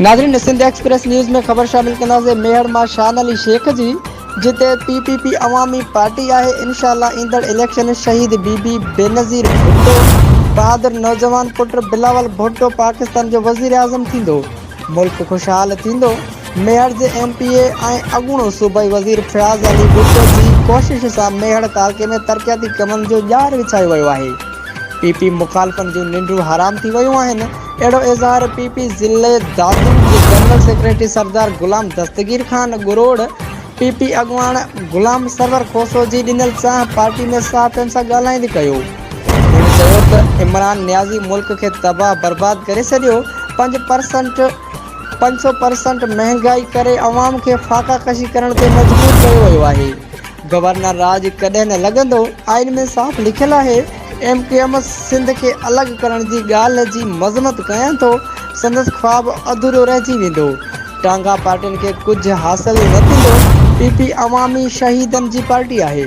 ناظرين Sindh express news ۾ خبر شامل ڪنداسين ميهڙ مان شان علي شيخ جي جتي P P P Awami party آهي انشاء الله ايندڙ اليڪشن شهيد بي بي بينظير ڀٽو بهادر نوجوان پٽ بلاول ڀٽو پاڪستان جو وزيراعظم ٿيندو ملڪ خوشحال ٿيندو ميهڙ جي ايم پي اي ۽ اڳوڻو صوبائي وزير فياض علي ڀٽو جي ڪوشش سان ميهڙ تعلقي ۾ ترقياتي ڪمن جو ڄار وڇايو ويو آهي پي پي مخالفن جون ننڊون حرام ٿي ويون آهن، اهڙو اظهار پي پي ضلعي دادو جي general secretary Sardar Ghulam Dastgir Khan Garoar P P اڳواڻ غلام سرور کوسو جي ڏنل چانهه پارٽي ۾ صحافين سان ڳالهائيندي ڪيو. هن چيو ته عمران نيازي ملڪ کي تباهه برباد ڪري ڇڏيو، 5 پرسنٽ 500 پرسنٽ مهنگائي ڪري عوام کي فاقا ڪشي ڪرڻ تي مجبور ڪيو ويو آهي. گورنر راڄ ڪڏهن نه لڳندو، آئين ۾ صاف لکيل آهي، ايم ڪيو ايم سنڌ کي الڳ ڪرڻ جي ڳالهه جي مذمت ڪيان ٿو، سندس خواب اڌورو رهجي ويندو، ٽانگا پارٽين کي ڪجهه حاصل نه ٿيندو، پي پي عوامي شهيدن جي پارٽي آهي.